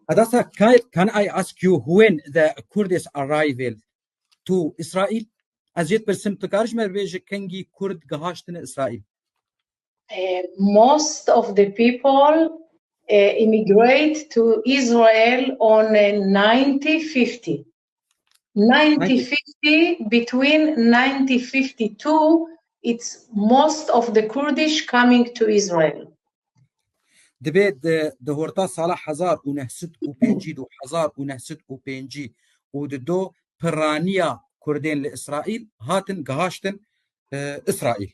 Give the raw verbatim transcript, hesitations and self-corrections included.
Hadassah, can, can I ask you when the Kurdish arrival to Israel? Ez jê dipirsim, tu karî ji me bibêjî kengî Kurd gihaştine Îsraîl? Uh, most of the people uh, immigrate to Israel on uh, nineteen fifty. nineteen fifty, between nineteen fifty-two, it's most of the Kurdish coming to Israel. Dibê di, di horta sala hezar û neh sed û pêncî û hezar û neh sed û pêncî û di do piraniya Kurdên li Îsraîl hatin gihaştin e, Îsraîl.